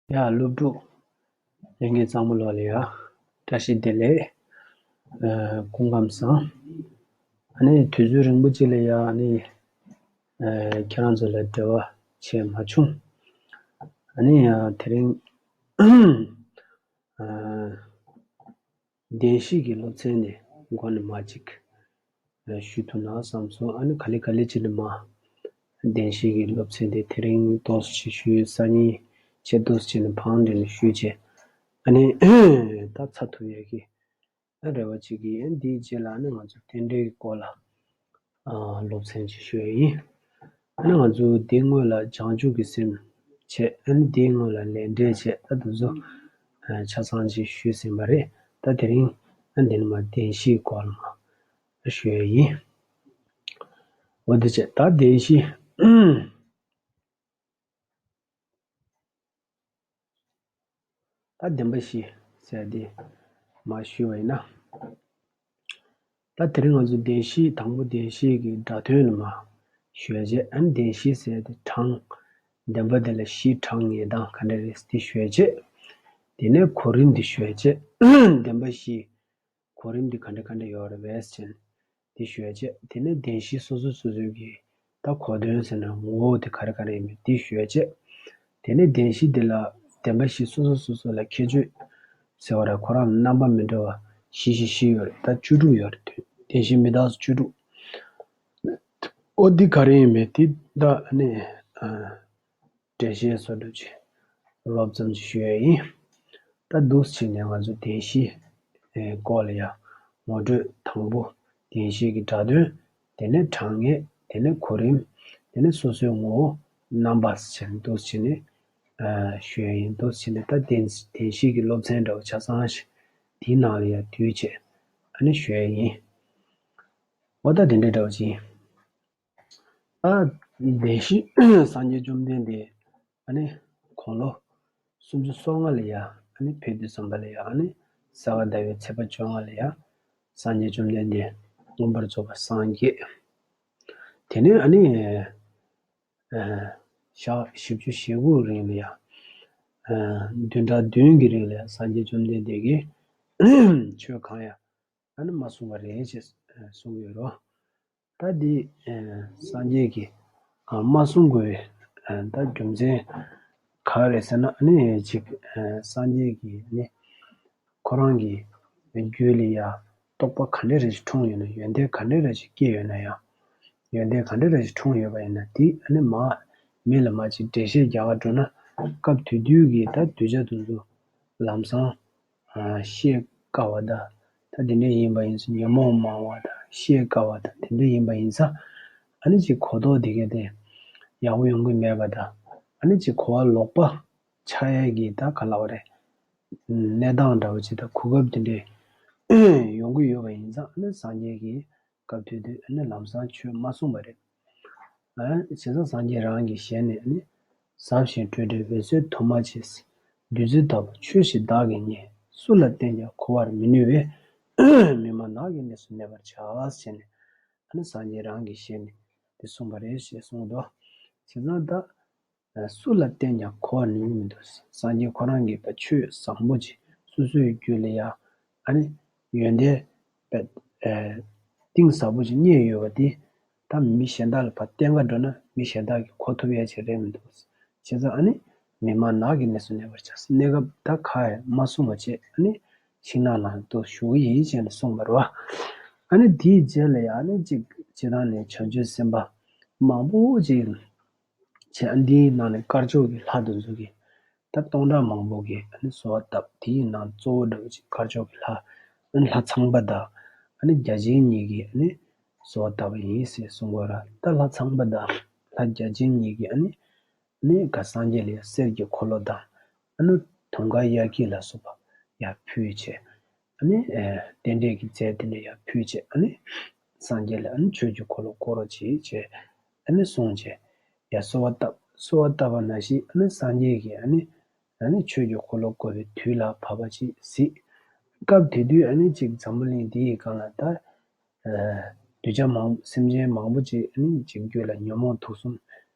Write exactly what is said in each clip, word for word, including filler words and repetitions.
ཡ་སློབ་ཕྲུག་ལྷན་རྒྱས་ཚང་མ་ལོག་ལ་ཡ་བཀྲ་ཤིས་བདེ་ལེགས། ཨ་སྐུ་ཁམས་བཟང་། ཨ་ནི་དུས་ཚོད་རིང་པོ་ཅིག་ལ་ཡ་ཨ་ནི་ཨ་ཁྱེད་རང་ཚོ་ལ་འབྲེལ་བ་བྱས་མ་བྱུང་། ཨ་ནི་ཡ་དེ་རིང་ཨ་བདེན་བཞི་གི་སློབ་ཚན་དེ་མགོ་ནས་མར་ཅིག་ཞུ་ཐུབ་ན་བསམ་སོང་། ཨ་ནི་ག་ལེ་ག་ལེ་བྱས་ནས་མར་བདེན་བཞི་གི་སློབ་ཚན་དེ་དེ་རིང་ཏོག་ཙམ་ཞུས། སང་ཉིན་ཆེད་ཏོག་ཙམ་བྱས་ནས་བང་སྒྲིག་ནས་ཞུས་བྱས། ཨ་ནི་ད་ཚར་ཐུབ་ཡག་གི་ཨ་རེ་བ་བྱེད་ཀྱི་ཡིན། འདིའི་རྗེས་ལ་ཨ་ནི་ང་ཚོ་རྟེན་འབྲེལ་གྱི་སྐོར་ལ་ཨ་སློབ་ཚན་ཅིག་ཞུ་ཡག་ཡིན། ཨ་ནི་ང་ཚོ་འདིའི་སྔོན་ལ་བྱང་ཆུབ་ཀྱི་སེམས་བྱས། ཨ་ནི་འདིའི་སྔོན་ལ་ལས་འབྲས་བྱས། ད་དེ་ཚོ་ཨ་ཆ་ཚང་ཅིག་ཞུས་ཟིན་པ་རེད། ད་དེ་རིང་ཨ་འདི་ནས་མར་བདེན་བཞིའི་སྐོར་ལ་མར་ཞུ་ཡག་ཡིན། འོ་དེ་བྱས་ད་བདེན་བཞི། ད་བདེན་པ་བཞི་ཟེར་དེ་མར་ཞུས་པ་ཡིན་ན། ད་དེ་རིང་ང་ཚོ་བདེན་བཞི་དང་པོ་བདེན་བཞི་གི་སྒྲ་དོན་ལ་མར་ཞུས་བྱས། ཨ་ནི་བདེན་བཞི་ཟེར་དེ་གྲངས་བདེན་པ་དེ་ལ་བཞི་གྲངས་ངེས་སྟངས་ག་འདྲ་རེད་དེ་ཞུས་བྱས། དེ་ནས་གོ་རིམ་དེ་ཞུས་བྱས། བདེན་པ་བཞི། གོ་རིམ་འདི་ག་འདྲ་ག་འདྲ་ཡོད་རེད་པས་ཟེར་ནས་འདི་ཞུས་བྱས། དེ་ནས་བདེན་བཞི་སོ་སོ་སོ་སོའི་གི་ད་གོ་དོན་ཟེར་ན་ངོ་བོ་དེ་ག་རེ་ག་རེ་ཡིན་མིན་འདི་ཞུས་བྱས། དེ་ནས་བདེན་བཞི་འདི་ལ་བདེན་པ་བཞི་སོ་སོ་སོ་སོ་ལ་ཁྱད་ཆོས་ཟེར་བ་རེད། ཁོ་རང་རྣམ་པ་མི་འདྲ་བ་བཞི་བཞི་བཞི་ཡོད་རེད། ད་བཅུ་དྲུག་ཡོད་རེད། བདེན་བཞི་མི་རྟག་སོགས་བཅུ་དྲུག་འོ་འདི་ག་རེ་ཡིན་མིན་འདི་ད་ཨ་ནི་ཨ། འགྲེལ་བཤད་བཟོ་འདྲ་ཅིག་སློབ་ཙམ་ཅིག་ཞུ་ཡག་ཡིན། ད་འདུག་སེ་བྱས་ནས་ང་ཚོ་བདེན་བཞི་ཨེ་སྐོར་ལ་ཡ་ངོ་སྤྲོད་དང་པོ། བདེན་བཞི་གི་སྒྲ་དོན། དེ་ནས་གྲངས་ངེས། དེ་ནས་གོ་རིམ། དེ་ནས་སོ་སོའི་ངོ་བོ་རྣམ་པ་ཟེར་ནས་འདུག་སེ་བྱས་ནས་ཨ་ཞུ་ཡག་ཡིན། འདུག་སེ་བྱས་ནས་ད་བདེན་བདེན་བཞི་གི་སློབ་ཚན་འདྲ་བོ་ཆ་ཚང་ཞིག་དེའི་ནང་ལ་ཡ་བསྡུས་བྱས་ཨ་ནི་ཞུ་ཡག་ཡིན། འོ་ད་དེ་འདྲ་འདྲ་བོ་ཅིག་ཡིན། ཨ་བདེན་བཞི་སངས་རྒྱས་བཅོམ་ལྡན་འདས་ཨ་ནི་དགུང་ལོ་སུམ་ཅུ་སོ་ལྔ་ལ་ཡ་ཨ་ནི་ཕེབས་དུས་ཙམ་པ་ལ་ཡ་ཨ་ནི་ས་ག་ཟླ་བའི་ཚེས་པ་བཅོ་ལྔ་ལ་ཡ་སངས་རྒྱས་བཅོམ་ལྡན་འདས་མངོན་པར་རྫོགས་པར་སངས་རྒྱས། དེ་ནས་ཨ་ནི་ཨ་ཞག་བཞི་བཅུ་ཞེ་དགུ་རིང་ལ་ཡ་ཨ་བདུན་ཕྲག་བདུན་གྱི་རིང་ལ་ཡ་སངས་རྒྱས་བཅོམ་ལྡན་འདས་ཀྱིས་ཆོས་གང་ཡང་ཨ་ནི་མ་གསུངས་པ་རེད་ཅེས་གསུངས་ཡོད་རེད། ད་འདི་ཨ་སངས་རྒྱས་ཀྱིས་ཨ་མ་གསུང་དགོས་པའི་ཨ་ད་རྒྱུ་མཚན་ག་རེ་རེད་ཟེར་ན། ཨ་ནི་ཅིག་ཨ་སངས་རྒྱས་ཀྱིས་ཨ་ནི་ཁོ་རང་གི་རྒྱུད་ལ་ཡ་རྟོགས་པ་ག་འདྲ་རེ་ཞིག་འཁྲུངས་ཡོད་ན། ཡོན་ཏན་ག་འདྲ་རེ་ཞིག་སྐྱེས་ཡོད་ན་ཡང་། ཡོན་ཏན་ག་འདྲ་རེ་ཞིག་འཁྲུངས་ཡོད་པ་ཡིན་ན་དེ་ཨ་ནི་མ་མི་ལ་མ་ཅིག་འགྲེལ་བཤད་རྒྱག་ག་འགྲོ་ན། སྐབས་དེ་དུས་ཀྱི་ད་གདུལ་བྱ་དེ་ཚོ་ལམ་སང་ཨ་ཤེས་དཀའ་བ་དང་། ད་དེ་འདྲ་ཡིན་པ་ཡིན་ཙང་ཉོན་མོངས་མང་བ་དང་ཤེས་དཀའ་བ་དང་དེ་འདྲ་ཡིན་པ་ཡིན་ཙང་། ཨ་ནི་ཅིག་གོ་རྟོགས་དེ་ག་དེ་ཡག་པོ་ཡོང་གི་མེད་པ་དང་། ཨ་ནི་ཅིག་གོ་བ་ལོག་པ་ཆགས་ཡག་གི་ད་ག་ལབ་རེད། གནས་སྟངས་འདྲ་བོ་ཅིག་དང་གོ་སྐབས་དེ་འདྲ་ཡོང་གི་ཡོད་པ་ཡིན་ཙང་། ཨ་ནི་སངས་རྒྱས་ཀྱིས་སྐབས་དེ་དུས་ཨ་ནི་ལམ་སང་ཆོས་མ་གསུངས་པ་རེད། ཨ་བྱས་ཙང་སངས་རྒྱས་རང་གི་ཞལ་ནས་ཨ་ནི་ཟབ་ཞིང་སྤྲོས་བྲལ་འོད་གསལ་དུ་མ་མཆིས། བདུད་རྩི་ལྟ་བུ་ཆོས་ཤིག་བདག་གིས་རྙེད། སུ་ལ་བསྟན་ཀྱང་གོ་བར་མི་ནུས་པས། མི་སྨྲ་ནགས་ཀྱི་གནས་སུ་གནས་པར་བྱ། ཟེར་ནས་ཨ་ནི་སངས་རྒྱས་རང་གི་ཞལ་ནས་དེ་གསུངས་པ་རེད་ཞེས་གསུངས་འདུག་བྱས་ཙང་ད་སུ་ལ་བསྟན་ཀྱང་གོ་བར་ནུས་ཀྱི་མི་འདུག་སངས་རྒྱས་ཁོ་རང་གིས་ད་ཆོས་བཟང་པོ་ཅིག་སོ་སོའི་རྒྱུད་ལ་ཡ་ཨ་ནི་ཡོན་ཏན་པའི་གཏིང་ཟབ་པོ་ཅིག་རྙེད་ཡོད་པ་དེ་ད་མི་གཞན་དག་ལ་ཕར་བསྟན་ག་འགྲོ་ན་མི་གཞན་དག་གིས་གོ་ཐུབ་ཡ་ཅིག་རེད་མི་འདུག་བྱས་ཙང་ཨ་ནི་མི་སྨྲ་ནགས་ཀྱི་གནས་སུ་གནས་པར་བྱ། གནས་སྐབས་ད་ག་ཡང་མ་གསུངས་པ་བྱས་ཨ་ནི་ཤིང་ནགས་ནང་དུ་བཞུགས་ཀྱི་ཡིན་ཅེས་ནས་གསུངས་པ་རེད་བ། ཨ་ནི་དེའི་རྗེས་ལ་ཡ་ཨ་ནི་ཅིག་སྤྱིར་བཏང་ནས་བྱང་ཆུབ་སེམས་དཔའ་མང་པོ་ཅིག་བྱས། ཨ་འདིའི་ནང་ནས་དཀར་ཕྱོགས་ཀྱི་ལྷ་དེ་ཚོ་གིས་ད་སྟོང་ཕྲག་མང་པོ་གིས་ཨ་ནི་གསོལ་བ་བཏབ། དེའི་ནང་གཙོ་བོ་འདྲ་བོ་ཅིག་དཀར་ཕྱོགས་ཀྱི་ལྷ། ཨ་ནི་ལྷ་ཚངས་པ་དང་ཨ་ནི་བརྒྱ་བྱིན་གཉིས་ཀྱིས་ཨ་ནི་གསོལ་བ་བཏབ་པ་ཡིན་ཟེར་གསུངས་པ་རེད། ད་ལྷ་ཚངས་པ་དང་ལྷ་བརྒྱ་བྱིན་གཉིས་ཀྱིས་ཨ་ནི་ཨ་ནི་ག་སངས་རྒྱས་ལ་ཡ་གསེར་གྱི་འཁོར་ལོ་དང་ཨ་ནི་དུང་དཀར་དབྱར་སྐྱེས་ལ་སོགས་པ་ཡར་ཕུལ་བྱས། ཨ་ནི་ཨེ་རྟེན་འབྲེལ་གྱི་རྫས་དེ་འདྲ་ཡར་ཕུལ་བྱས། ཨ་ནི་སངས་རྒྱས་ལ་ཨ་ནི་ཆོས་ཀྱི་འཁོར་ལོ་བསྐོར་རོགས་གྱིས་བྱས། ཨ་ནི་གསུངས་བྱས་ཡར་གསོལ་བ་བཏབ། གསོལ་བ་བཏབ་པ་ནང་བཞིན་ཨ་ནི་སངས་རྒྱས་ཀྱིས་ཨ་ནི་ཨ་ནི་ཆོས་ཀྱི་འཁོར་ལོ་བསྐོར་བའི་དུས་ལ་བབ་པ་ཅིག་གཟིགས། སྐབས་དེ་དུས་ཨ་ནི་ཅིག་འཛམ་བུ་གླིང་འདི་ཡི་སྒང་ལ་ད་ཨེ་གདུལ་བྱ་མང་སེམས་ཅན་མང་པོ་ཅིག་ཨ་ནི་ཅིག་རྒྱུད་ལ་ཉོན་མོངས་དུག་གསུམ་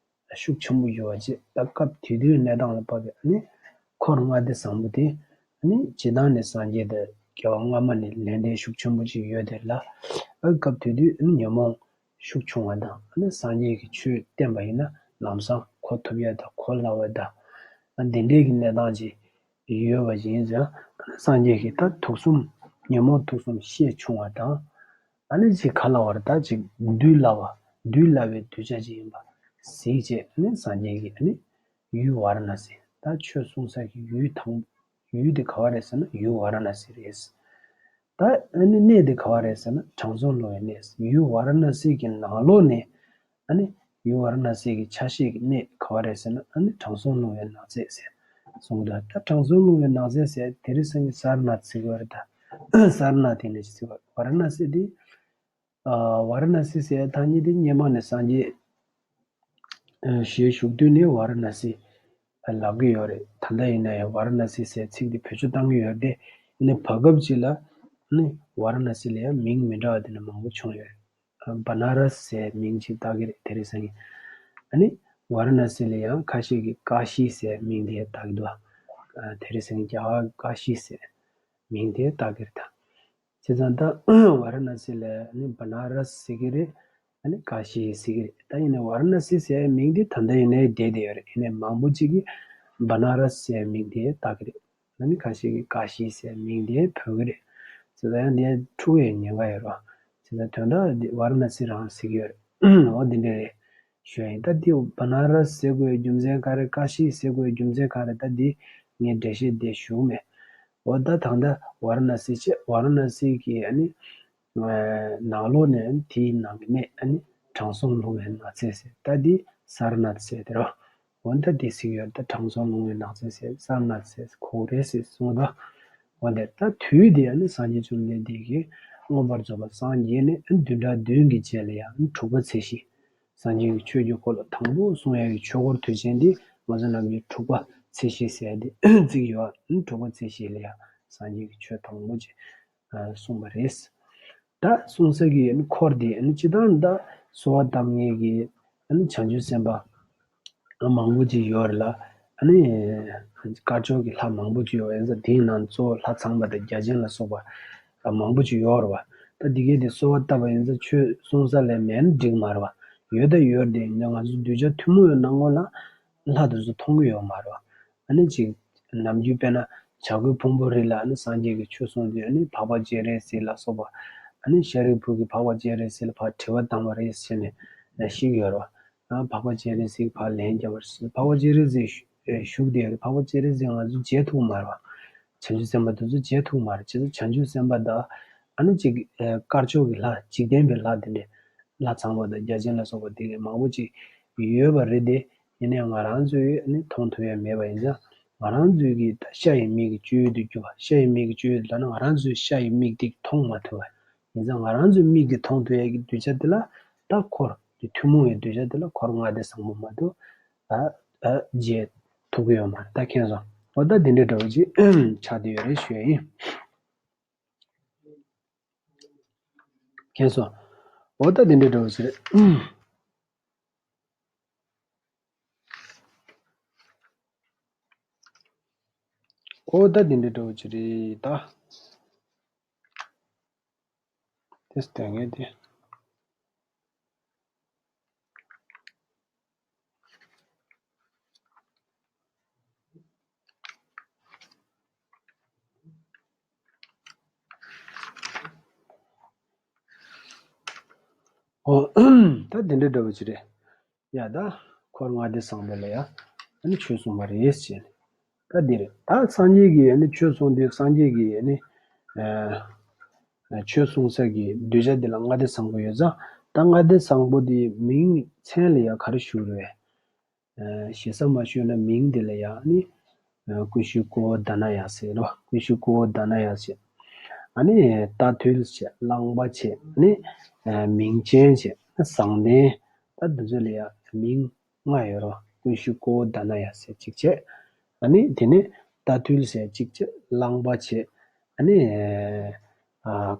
ཤུགས་ཆེན་པོ་ཡོད་པ་བྱས། ད་སྐབས་དེ་དུས་གནས་སྟངས་ལ་བབས་པའི་ཨ་ནི་ འཁོར་ལྔ་སྡེ་བཟང་པོ་དེ་ནི་སྤྱིར་བཏང་ནས་སངས་རྒྱས་དང་རྒྱལ་བ་སྔ་མ་ནས་ལས་འབྲས་ཤུགས་ཆེན་པོ་ཅིག་ཡོད་དེ་ལ། ཨ་སྐབས་དེ་དུས་ཉོན་མོངས་ཤུགས་ཆུང་བ་དང་ཨ་ནི་སངས་རྒྱས་ཀྱི་ཆོས་བསྟན་པ་ཡིན་ན་ལམ་སང་གོ་ཐུབ་ཡ་དང་གོ་སླ་བ་དང་། ཨ་འདི་འདྲའི་གི་གནས་སྟངས་ཅིག་ཡོད་པ་ཡིན་ཙང་སངས་རྒྱས་ཀྱིས་ད་དུག་གསུམ་ཉོན་མོངས་དུག་གསུམ་ཤས་ཆུང་བ་དང་། ཨ་ནི་ཅིག་ག་ལ་བར་ད་ཅིག་འདུལ་སླ་བ་འདུལ་སླ་བའི་གདུལ་བྱ་ཅིག་ཡིན་པ་གཟིགས་བྱས་ཨ་ནི་སངས་རྒྱས་ཀྱིས་ཨ་ནི་ཡུལ་ཝཱ་ར་ཎ་སི་ད་ཆོས་གསུང་ས་ཀྱི་ཡུལ་དང་ཡུལ་དེ་ག་བ་རེད་ཟེར་ན་ཡུལ་ཝཱ་ར་ཎ་སི་རེད། ད་ཨ་ནི་གནས་དེ་ག་བ་རེད་ཟེར་ན་དྲང་སྲོང་ལྷུང་བའི་གནས། ཡུལ་ཝཱ་ར་ཎ་སི་གི་ནང་ལོགས་ནས་ཨ་ནི་ཡུལ་ཝཱ་ར་ཎ་སི་གི་ཆ་ཤས་ཀྱི་གནས་ག་བ་རེད་ཟེར་ན་ཨ་ནི་དྲང་སྲོང་ལྷུང་བའི་ནགས་ཚལ་ཟེར་གསུངས་འདུག་ད་དྲང་སྲོང་ལྷུང་བའི་ནགས་ཚལ་ཟེར་དེ་རིང་སང་གི་སཱ་ར་ནཱཐ་ཟེར་གི་ཡོད་རེད། ད་སཱ་ར་ནཱཐ་དེ་ནས་ཟེར་བ་ཝཱ་ར་ཎ་སི་དེ། ཝཱ་ར་ཎ་སི་ཟེར་ཐ་སྙད་དེ་སྔོན་མ་ནས་སངས་རྒྱས་ཞེས་བཞུགས་དུས་ནས་ཝཱ་ར་ཎ་སི་ལབ་ཀྱི་ཡོད་རེད། ད་ལྟ་ཡིན་ན་ཡང་ཝཱ་ར་ཎ་སི་ཟེར་ཚིག་དེ་བེད་སྤྱོད་བཏང་གི་ཡོད་རེད་དེ། ཡིན་ནའི་བར་སྐབས་ཅིག་ལ་ནི་ཝཱ་ར་ཎ་སི་ལ་ཡང་མིང་མི་འདྲ་བ་དེ་འདྲ་མང་པོ་བྱུང་ཡོད་རེད། བ་ན་ར་སི་ཟེར་མིང་ཅིག་བཏགས་ཀྱི་རེད་དེ་རིང་སང་ཉིན། ཨ་ནི་ཝཱ་ར་ཎ་སི་ལ་ཡང་ཁ་ཤས་ཀྱིས་ཀ་ཤི་ཟེར་མིང་དེ་བཏགས་ཀྱི་འདུག་དེ་རིང་སང་ཉིན་རྒྱ་གར་ཀ་ཤི་ཟེར་མིང་དེ་བཏགས་ཀྱི་རེད་ད། བྱས་ཙང་ད་ཝཱ་ར་ཎ་སི་ལ་ནི་བ་ན་ར་སི་ཟེར་གྱི་རེད། ཨ་ནི་ཀ་ཤི་ཟེར་གྱི་རེད། ད་ཡིན་ནའི་ཝཱ་ར་ཎ་སི་ཟེར་མིང་དེ་ད་ལྟ་ཡིན་ནའི་བསྡད་བསྡད་ཡོད་རེད། ཡིན་ནའི་མང་པོ་ཅིག་གིས་བ་ན་ར་སི་ཟེར་མིང་དེ་བཏགས་ཀྱི་རེད། ཨ་ནི་ཁ་ཤས་ཀྱིས་ཀ་ཤི་ཟེར་མིང་དེ་བོས་ཀྱི་རེད། བྱས་ཙང་ཡང་དེ་འཁྲུག་པའི་ཉེན་ཁ་ཡོད་རེད། བྱས་ཙང་དོན་དག་འདི་ཝཱ་ར་ཎ་སི་རང་ཟེར་གྱི་ཡོད་རེད། འོ་འདི་འདྲ་རེད། ཞུ་ཡ་ཡིན། ད་འདི་བ་ན་ར་སི་ཟེར་དགོས་རྒྱུ་མཚན་ག་རེ་ཀ་ཤི་ཟེར་དགོས་རྒྱུ་མཚན་ག་རེ་ད་འདི་ངས་འགྲེལ་བཤད་འདི་ཞུ་མེད། འོ་ད་ད་ལྟ་ཝཱ་ར་ཎ་སི་བྱས་ཝཱ་ར་ཎ་སི་གི་ཨ་ནི་ནང་ལོགས་ནས་དེའི་ནང་གི་གནས་ཨ་ནི་དྲང་སྲོང་ལྷུང་བའི་ནགས་ཚལ་ཟེར་ད་འདི་སཱ་ར་ནཱཐ་ཟེར་དེ་རོ། འོ་ད་འདི་ཟེར་གྱི་ཡོད་ད་དྲང་སྲོང་ལྷུང་བའི་ནགས་ཚལ་ཟེར་སཱ་ར་ནཱཐ་ཟེར་ཁོ་རེད་ཟེར་གསུངས་ད། འོ་འདི་ད་དུས་འདི་ཨ་ནི་སངས་རྒྱས་བཅོམ་ལྡན་འདས་ཀྱིས་མངོན་པར་རྫོགས་པར་སངས་རྒྱས་ནས་བདུན་ཕྲག་བདུན་གྱི་རྗེས་ལ་ཡང་དྲུག་པ་ཚེས་བཞི། སངས་རྒྱས་ཀྱི་ཆོས་ཀྱི་འཁོར་ལོ་དང་པོ་གསུང་ཡག་གི་ཆོས་འཁོར་དུས་ཆེན་འདི་ང་ཚོ་ནམ་རྒྱུན་དྲུག་པ་ཚེས་བཞི་ཟེར་ཏེ་བརྩི་གི་ཡོད། དྲུག་པ་ཚེས་བཞི་ལ་ཡང་སངས་རྒྱས་ཀྱི་ཆོས་དང་པོ་ཅིག་གསུངས་པ་རེད། ད་གསུང་ས་གི་འཁོར་འདི་སྤྱི་བཏང་ད་གསོལ་བ་བཏབ་མཁན་གྱི་བྱང་ཆུབ་སེམས་དཔའ་མང་པོ་ཅིག་ཡོད་རེད་ལ། ཨ་ནི་དཀར་ཕྱོགས་ཀྱི་ལྷ་མང་པོ་ཅིག་ཡོད་ཡིན་ཙང་དེའི་ནང་གཙོ་བོ་ལྷ་ཚངས་པ་དང་བརྒྱ་བྱིན་ལ་སོགས་པ་མང་པོ་ཅིག་ཡོད་རེད་བ། ད་འདི་གས་དེ་གསོལ་བ་བཏབ་པ་ཡིན་ཙང་ཆོས་གསུང་ས་ལས་མེད་ན་འགྲིག་མ་རེད་བ། ཡོད་ད་ཡོད་དེ་ང་ཚོ་གདུལ་བྱ་ཐུན་མོང་བའི་སྣང་ངོ་ལ་ལྷ་དེ་ཚོ་མཐོང་གི་ཡོད་མ་རེད་བ། ཨ་ནི་ཅིག་ནམ་རྒྱུན་དཔེར་ན་བྱ་རྒོད་ཕུང་པོའི་རི་ལ་ཨ་ནི་སངས་རྒྱས་ཀྱི་ཆོས་གསུང་དུས་ཨ་ནི་འཕགས་པ་སྤྱན་རས་གཟིགས་ལ་སོགས་པ་ཨ་ནི་ཤཱ་རིའི་བུ་གིས་འཕགས་པ་སྤྱན་རས་གཟིགས་ལ་ཕར་དྲི་བ་བཏང་བ་རེད་ཟེར་ནས་ཤེས་ཀྱི་ཡོད་རེད་བ། ཨ་འཕགས་པ་སྤྱན་རས་གཟིགས་ཕར་ལན་བརྒྱབ་པ་རེད། འཕགས་པ་སྤྱན་རས་གཟིགས་བཞུགས་བསྡད་ཡོད་རེད། འཕགས་པ་སྤྱན་རས་གཟིགས་ང་ཚོ་མཇལ་ཐུབ་མ་རེད་བ། བྱང་ཆུབ་སེམས་དཔའ་དེ་ཚོ་མཇལ་ཐུབ་མ་རེད། བྱས་ཙང་བྱང་ཆུབ་སེམས་དཔའ་དང་ཨ་ནི་ཅིག་དཀར་ཕྱོགས་ཀྱི་ལྷ་འཇིག་རྟེན་པའི་ལྷ་དེ་འདྲས་ལྷ་ཚངས་པ་དང་བརྒྱ་བྱིན་ལ་སོགས་པ་དེ་གས་མང་པོ་ཅིག་ཡོད་པ་རེད་དེ། ཡིན་ནའི་ང་རང་ཚོས་ནི་མཐོང་ཐུབ་ཡ་མེད་པ་ཡིན་ཙང་ང་རང་ཚོས་ཀྱི་ཤ་ཡི་མིག་གི་སྤྱོད་ཡུལ་དུ་གྱུར་པ། ཤ་ཡི་མིག་གི་སྤྱོད་ཡུལ་དུ་ལབ་ན་ང་རང་ཚོས་ཤ་ཡི་མིག་དེ་མཐོང་མ་ཐུབ་པ་ཡིན་ཙང་ང་རང་ཚོའི་མིག་གིས་མཐོང་ཐུབ་ཡ་གི་གདུལ་བྱ་དེ་ལ་ད་འཁོར་དེ་ཐུན་མོང་བའི་གདུལ་བྱ་དེ་ལ་འཁོར་ལྔ་སྡེ་བཟང་པོ་མ་གཏོགས་ད་ད་མཇལ་ཐུབ་ཀྱི་ཡོད་མ་རེད། ད་མཁྱེན་སོང་། འོ་ད་དེ་འདྲའི་འདྲ་བོ་ཅིག་ཆགས་བསྡད་ཡོད་རེད་ཞུ་ཡ་ཡིན། མཁྱེན་སོང་། འོ་ད་དེ་འདྲའི་འདྲ་བོ་ཞིག་རེད། འོ་ད་དེ་འདྲའི་འདྲ་བོ་ཞིག་རེད་ད། དེ་སྟོན་ངེས་དེ། ཨོ། ད་དེ་འདྲའི་འདྲ་བོ་ཅིག་རེད། ཡ་ད། འཁོར་ལྔ་སྡེ་བཟང་པོ་ལ་ཡ། ཨ་ནི་ཆོས་གསུངས་པ་རེད་ཟེར་ནས། ད་འདིར། ད་སངས་རྒྱས་ཀྱིས་ཨ་ནི་ཆོས་གསུངས་དུས་སངས་རྒྱས་ཀྱིས་ཨ་ནི། ཆོས་གསུང་ས་གི་གདུལ་བྱ་འདི་ལ་ལྔ་སྡེ་བཟང་པོ་ཡོད་ཙང་ད་ལྔ་སྡེ་བཟང་པོ་འདིའི་མིང་མཚན་ལ་ཡང་ག་རེ་ཞུ་རེད། ཞེ་ས་མ་ཞུས་ན་མིང་འདི་ལ་ཡང་ནི། ཀུན་ཤེས་ཀོ་བོ་དྷ་ན་ཡ་ཟེར་རོ། ཀུན་ཤེས་ཀོ་བོ་དྷ་ན་ཡ་ཟེར། ཨ་ནི་རྟ་ཐུལ་ཟེར་གླང་པ་ཟེར་ནི། མིང་ཅན་ཟེར་ན་བཟང་ལྡན། ད་འདི་ཚོ་ལ་ཡང་མིང་ལྔ་ཡོད་རོ། ཀུན་ཤེས་ཀོ་བོ་དྷ་ན་ཡ་ཟེར་གཅིག་བྱས། ཨ་ནི་དེ་ནས་རྟ་ཐུལ་ཟེར་གཅིག་བྱས་གླང་པ་བྱས། ཨ་ནི།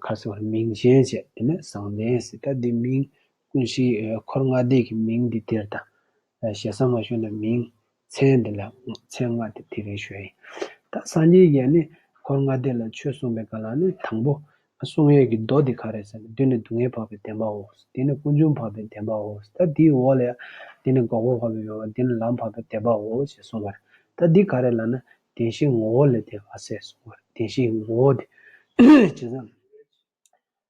ཁ་སོ་མིང་གཞན་བྱས་དེ་ནས་བཟང་ལྡན་ཟེར་ད་འདི་མིང་ཀུན་གཞི་འཁོར་ལྔ་སྡེ་གི་མིང་འདི་དེར་དང་། ཞེ་ས་མ་ཞུས་ན་མིང་ མཚན་འདི་ལ་མཚན་ལྔ་དེ་དེ་རེད་ཞུ་ཡ་ཡིན། ད་སངས་རྒྱས་ཀྱིས་ནི་འཁོར་ལྔ་སྡེ་ལ་ཆོས་གསུངས་པའི་སྐབས་ལ་ནི་དང་པོ་གསུང་ཡས་ཀྱི་མདོ་འདི་ག་རེ་ཟེར་ན། མདུན་ནས་སྡུག་བསྔལ་འཕགས་པའི་བདེན་པའོ། དེ་ནས་ཀུན་འབྱུང་འཕགས་པའི་བདེན་པའོ། ད་དེའི་འོག་ལ་ཡང་དེ་ནས་འགོག་པ་འཕགས་པའི་མེད་པ། དེ་ནས་ལམ་འཕགས་པའི་བདེན་པའོ་ཞེས་གསུངས་པ་རེད། ད་འདི་ག་རེ་ལབ་ན་བདེན་བཞིའི་ངོ་བོ་ལས་འདས་པ་ཟེར་གསུངས་པ་རེད། བདེན་བཞིའི་ངོ་བོ་དེ་བྱས་ཙང་།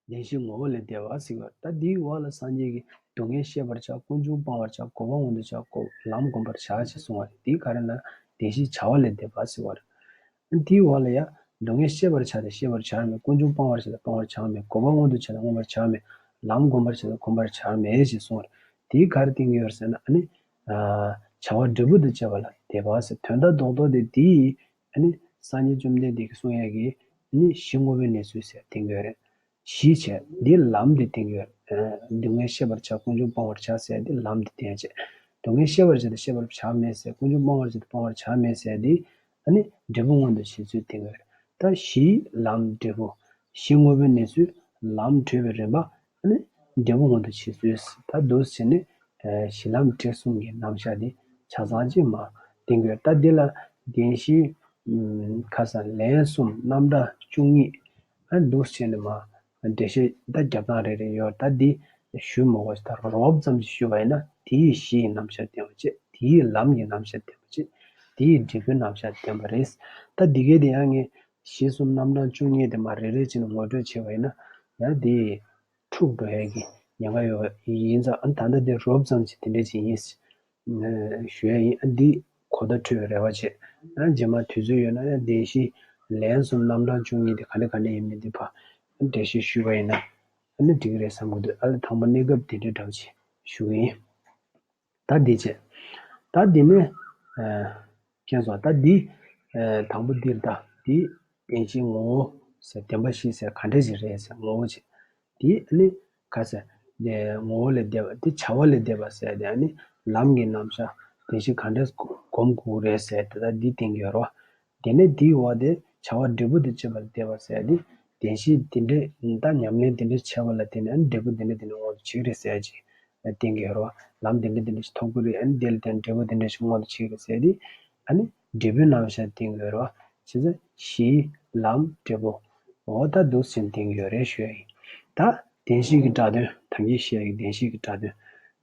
བདེན་བཞིའི་ངོ་བོ་ལས་འདས་པ་ཟེར་བ། ད་འདིའི་འོག་ལ་སངས་རྒྱས་ཀྱིས་སྡུག་བསྔལ་ཤེས་པར་བྱ། ཀུན་འབྱུང་སྤང་བར་བྱ། འགོག་པ་མངོན་དུ་བྱ། འགོག་ལམ་བསྒོམ་པར་བྱ་ཞེས་གསུངས་པ་རེད། འདིའི་ག་རེ་ལབ་ན་བདེན་བཞིའི་བྱ་བ་ལས་འདས་པ་ཟེར་བ་རེད། འདིའི་འོག་ལ་ཡང་སྡུག་བསྔལ་ཤེས་པར་བྱ་སྟེ་ཤེས་པར་བྱར་མེད། ཀུན་འབྱུང་སྤང་བར་བྱ་སྟེ་སྤང་བར་བྱར་མེད། འགོག་པ་མངོན་དུ་བྱ་སྟེ་མངོན་པར་བྱར་མེད། ལམ་བསྒོམ་པར་བྱ་སྟེ་བསྒོམ་པར་བྱར་མེད་ཞེས་གསུངས་པ་རེད། འདིའི་ག་རེ་བསྟན་གྱི་ཡོད་ཟེར་ན། ཨ་ནི་བྱ་བ་འབྲས་བུ་དང་བཅས་པ་ལས་འདས་པ་ཟེར། དོན་དག་རྡོག་རྡོག་དེ་འདིའི་ཨ་ནི་སངས་རྒྱས་བཅོམ་ལྡན་འདས་ཀྱིས་གསུང་ཡས་ཀྱི་ཨ་ནི་གཞི་དངོས་པོའི་གནས་ཚུལ་ཟེར་བསྟན་གྱི་ཡོད་རེད། གཞི་བྱས་འདི་ལམ་འདི་བསྟན་གྱི་ཡོད་རེད། སྡུག་བསྔལ་ཤེས་པར་བྱ། ཀུན་འབྱུང་སྤང་བར་བྱ་ཟེར་འདི་ལམ་འདི་བསྟན་བྱས། སྡུག་བསྔལ་ཤེས་པར་བྱ་སྟེ་ཤེས་པར་བྱར་མེད་ཟེར། ཀུན་འབྱུང་སྤང་བར་བྱ་སྟེ་སྤང་བར་བྱར་མེད་ཟེར་འདི་ཨ་ནི་འབྲས་བུ་མངོན་དུ་བྱེད་ཚུལ་བསྟན་གྱི་ཡོད་རེད། ད་གཞི་ལམ་འབྲས་བུ། གཞི་དངོས་པོའི་གནས་ཚུལ། ལམ་བགྲོད་པའི་རིམ་པ། ཨ་ནི་འབྲས་བུ་མངོན་དུ་བྱེད་ཚུལ། ད་འདུག་སེ་བྱས་ནས་གཞི་ལམ་འབྲས་གསུམ་གྱི་རྣམ་གཞག་འདི་ཆ་ཚང་ཅིག་མར་བསྟན་གྱི་ཡོད། ད་འདི་ལ་བདེན་བཞི་ཁ་སང་ལན་གསུམ་རྣམ་གྲངས་བཅུ་གཉིས། ཨ་འདུག་སེ་བྱས་ནས་མར་འགྲེལ་བཤད་ད་རྒྱབ་སྟངས་རེ་རེ་ཡོད། ད་འདི་ཞུ་མི་དགོས། ད་རོབ་ཙམ་ཞིག་ཞུས་པ་ཡིན་ན། དེའི་གཞི་ཡི་རྣམ་གཞག་བསྟན་པ་བྱས། དེའི་ལམ་གྱི་རྣམ་གཞག་བསྟན་པ་བྱས། དེའི་འབྲས་བུའི་རྣམ་གཞག་བསྟན་པ་རེད། ད་འདི་གའི་དེ་ཡང་ངས་གཞི་གསུམ་རྣམ་གྲངས་བཅུ་གཉིས་དེ་མར་རེ་རེ་བྱས་ནས་ངོ་སྤྲོད་བྱས་པ་ཡིན་ན། ཡང་དེ་འཁྲུག་འགྲོ་ཡས་ཀྱི་ཉེན་ཁ་ཡོད་པ་ཡིན་ཙང་། ཨ་ད་ལྟ་དེ་རོབ་ཙམ་ཞིག་དེ་འདྲ་ཅིག་ཡིན་ཞུ་ཡས་ཡིན། ཨ་འདི་གོ་བརྡ་འཕྲོད་པའི་རེ་བ་བྱེད། ཨ་རྗེས་མ་དུས་ཚོད་ཡོད་ན་ཡང་བདེན་བཞི་ལན་གསུམ་རྣམ་གྲངས་བཅུ་གཉིས་དེ་ག་ནས་ག་ནས་ཡིན་མིན་དེ་ཕར་འགྲེལ་བཤད་ཞུས་པ་ཡིན་ན་ཨ་ནི་འགྲིག་གི་རེད་བསམ་གྱི་འདུག། ཨ་ལས་དང་པོ་གནས་སྐབས་དེ་འདྲའི་འདྲ་བོ་ཅིག་ཞུ་གི་ཡིན། ད་འདི་བྱས། ད་འདི་ནས་ཨ་མཁྱེན་སོང་། ད་འདི་ཨ་དང་པོ་འདིར། ད་འདི་བདེན་བཞིའི་ངོ་བོ་ཟེར། བདེན་པ་བཞི་ཟེར་ག་འདྲ་ཞིག་རེད་ཟེར། ངོ་བོ་བྱས། འདི་ཨ་ནི་ག་ཟེར། འདི་ངོ་བོ་ལས་འདས་པ། འདི་བྱ་བ་ལས་འདས་པ་ཟེར། འདི་ཨ་ནི་ལམ་གྱི་རྣམ་གཞག་བདེན་བཞི་ག་འདྲ་སྒོམ་དགོས་རེད་ཟེར། དེ་ད་འདི་བསྟན་གྱི་ཡོད་རེད་བ། དེ་ནས་འདིའི་འོག་དེ་བྱ་བ་འབྲས་བུ་དང་བཅས་པ་ལས་འདས་པ་ཟེར་ཡ་དེ། བདེན་བཞི་འདི་འདྲའི་ད་ཉམས་ལེན་འདི་འདྲ་བྱས་པ་ལ་བརྟེན་ནས་ཨ་ནི་འབྲས་བུ་འདི་འདྲ་འདི་འདྲ་མངོན་དུ་བྱེད་ཀྱི་རེད་ཟེར་ཡ་ཅིག་བསྟན་གྱི་ཡོད་རེད་བ། ལམ་འདི་འདྲ་འདི་འདྲ་ཞིག་ཐོབ་ཀྱི་རེད། ཨ་ནི་འདི་ལ་བརྟེན་འབྲས་བུ་འདི་འདྲ་ཞིག་མངོན་དུ་བྱེད་ཀྱི་རེད་ཟེར་ཡ་དེ། ཨ་ནི་འབྲས་བུའི་རྣམ་གཞག་བསྟན་གྱི་ཡོད་རེད་བ། བྱས་ཙང་གཞི་ལམ་འབྲས་བུ། འོ་ད་འདུག་སེ་བསྟན་གྱི་ཡོད་རེད་ཞུ་ཡ་ཡིན། ད་བདེན་བཞི་གི་སྒྲ་དོན། ད་གིན་བཤད་ཡ་གི་བདེན་བཞི་གི་སྒྲ་དོན།